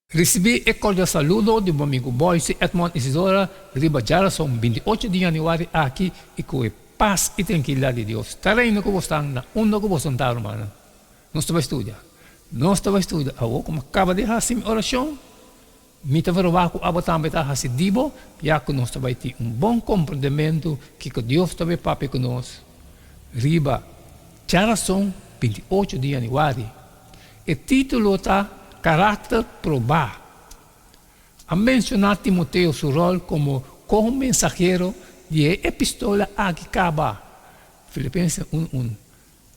Risibí e kordial saludo di bo amigu Boyce Edmond Isidora riba djarason 28 di yanüari aki i ku e pas i trankilidat di Dios ta reina ku bosnan na unda ku boso ta, rumannan. Nos ta bai studia. Nos ta bai studia. Awor ku mi a kaba di hasi mi orashon, mi ta verwagt ku abo tambe ta hasi di bo, ya ku nos ta bai tin un bon komprendementu kiko Dios ta bai papia ku nos riba djarason 28 di yanüari. E título ta Karakter Probá. A menshoná Timoteo su ròl komo ko-mensahero di e epistola aki kaba, Filipenses un un.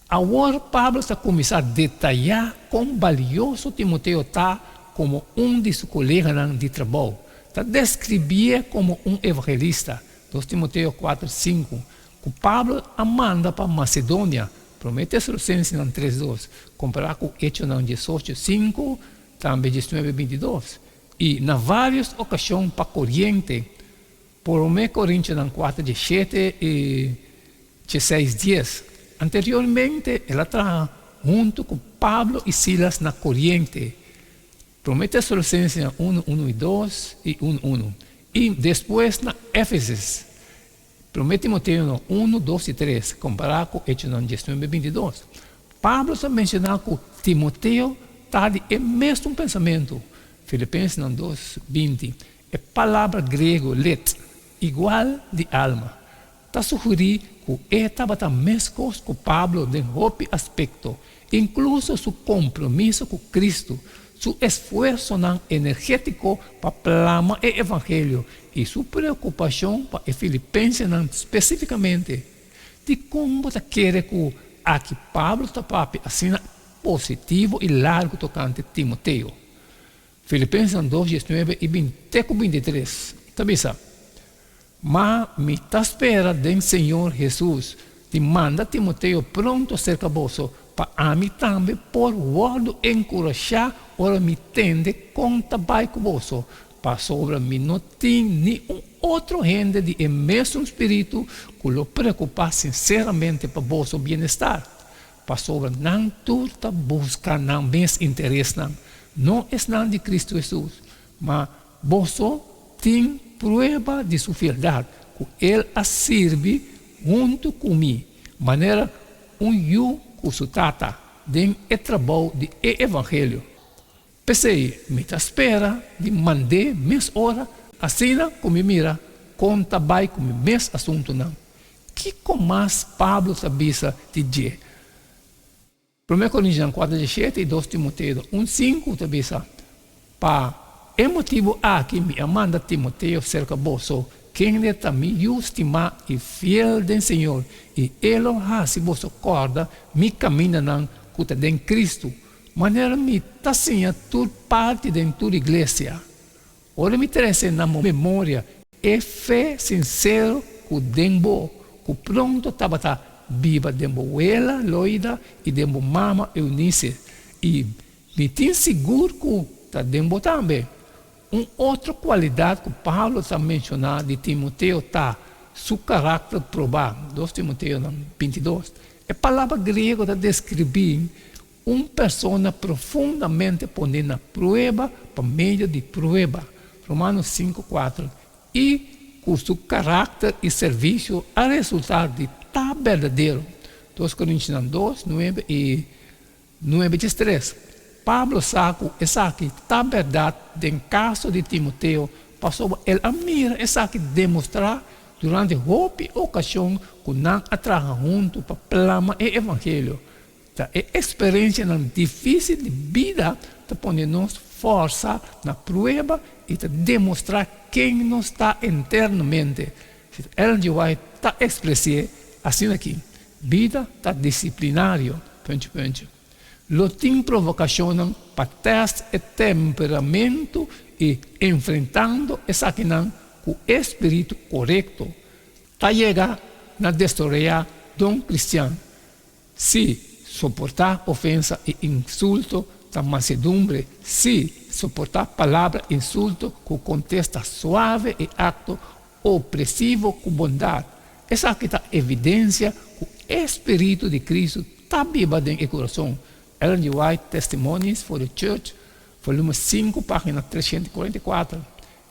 Awor Pablo ta kuminsá detayá kon balioso Timoteo ta komo un di su koleganan di trabou. Ta deskribié komo un evangelista, dos Timoteo kuater sinku, ku Pablo a manda pa Masedonia, Promé Tesalonisensenan tres dos, kompará ku Echonan diesocho sinku, tambe diesnuebe bintidos, i na vários okashon pa Koriente, Promé Korintionan kuater diesshete i diesseis dies. Anteriormente el a traha huntu ku Pablo i Silas na Koriente, Promé Tesalonisensenan unu unu i dos i unu unu, i despues na Éfeses. Promé Timoteonan unu, dos i tres, kompará ku Echonan diesnuebe, bintidos. Pablo ta menshoná ku Timoteo ta di e mesun pensamentu, Filipensenan dos, 20. E palabra griego lit, igual di alma, ta sugerí ku e tabata meskos ku Pablo den hopi aspekto, inkluso su kompromiso ku Kristu, su esfuersonan energétiko pa plama e evangelio i su preokupashon pa e filipensenan spesífikamente. Dikon bo ta kere ku aki Pablo ta papia asina positivo i largu tokante Timoteo? Filipensenan dos diesnuebe i binte ku bintitres ta bisa, Ma mi ta spera den Señor Hesus di manda Timoteo pronto serka boso, pa ami tambe por wòrdu enkurashá ora mi tende kon ta bai ku boso, pasobra mi no tin ni un otro hende di e mesun spiritu ku lo preokupá sinseramente pa boso bienestar, pasobra nan tur ta buska nan mes interesnan, no esnan di Kristu Hesus. Ma boso tin prueba di su fieldat, ku el a sirbi huntu ku mi, manera un yu ku su tata, den e trabou di e evangelio. P'esei mi ta spera di mand'é mes ora, asina ku mi mira kon ta bai ku mi mes asuntunan. Kiko mas Pablo ta bisa di dje? Promé Korintianan kuater diesshete i dos Timoteo un sinku ta bisa, Pa e motibu aki mi a manda Timoteo serka boso, kende ta mi yu stimá i fiel den Señor, i e lo hasi boso kòrda mi kamindanan ku ta den Kristu, manera mi ta siña tur parti den tur iglesia. Ora mi trese na bo memoria e fe sinsero ku den bo, ku pronto tabata biba den bo wela Loida i den bo mama Eunice, i mi tin sigur ku ta den bo tambe. Un otro kualidat ku Pablo ta menshoná di Timoteo ta su karakter probá, dos Timoteonan 22. E palabra griego ta deskribí Un persona profundamente poné na prueba pa medio di prueba, Romanos sinku kuater, i ku su karakter i servisio a resultá di ta berdadero, Dos Korintionan dos, nuebe i nuebe diestres. Pablo sa ku esaki ta bèrdat den kaso di Timoteo pasobra el a mira esaki demostrá durante hopi okashon ku nan a traha huntu pa plama e evangelio. Ta e eksperensianan difísil di bida ta pone nos fòrsa na prueba i ta demostrá ken nos ta internamente. Ellen G. White ta ekspres'é asina aki, Bida ta disiplinario, puntje puntje. Lo tin provokashonnan pa tèst e temperamentu i enfrentando esakinan ku e spiritu korekto ta yega na destoreá don kristian. Sí, soportá ofensa i insulto ta mansedumbre, sí, soportá palabra insulto ku kontesta suave i akto opresivo ku bondat. Esaki ta evidensia ku e spiritu di Kristu ta biba den e kurason. Ellen G. White, Testimonies for the Church, Volume 5, página 344.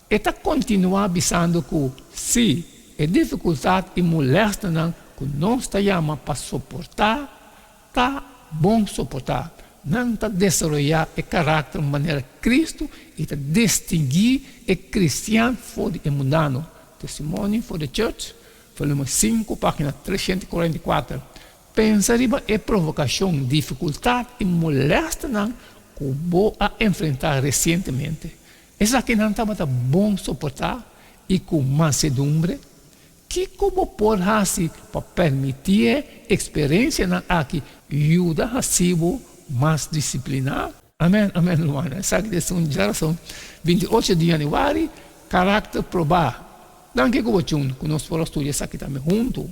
E ta kontinuá bisando ku, sí, e difikultat i molèsternan ku nos ta yama pa soportá, ta bon soportá. Nan ta desaroyá e karakter manera Kristu i ta distinguí e kristian for di e mundano. Testimony for the Church, volume 5, página 344. Pensa riba e provokashon, difikultat i molèsternan ku bo a enfrentá resientemente. Esakinan tabata bon soportá i ku mansedumbre? Kiko bo por hasi pa permití e eksperensianan aki yuda hasi bo mas disipliná? Amèn, amèn, rumannan. Esaki ta esun djarason, 28 di yanüari, Karakter Probá. Danki ku bo tjun ku nos por a studia esaki tambe huntu.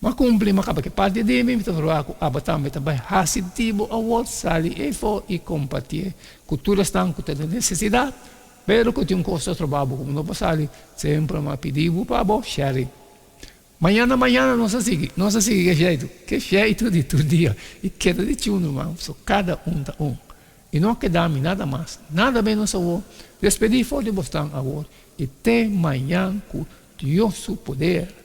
M'a kumpli, m'a kaba ki parti di mi, mi ta proba ku abo tambe ta bai hasi di bo awor, sali eyfo i kompartié ku tur esnan ku ta den nesesidat. Pero ku tin un kos ta troba bo ku bo no por sali, semper m'a pidi bo pa bo share. Mañana mañana nos a sigui, nos a sigui ke sheitu, ke sheitu di tur dia i keda di chun ruman, pasobra kada un ta un. I no a keda mi nada mas, nada menos awor, despedí for di bosnan awor i te mañan ku Dios su poder.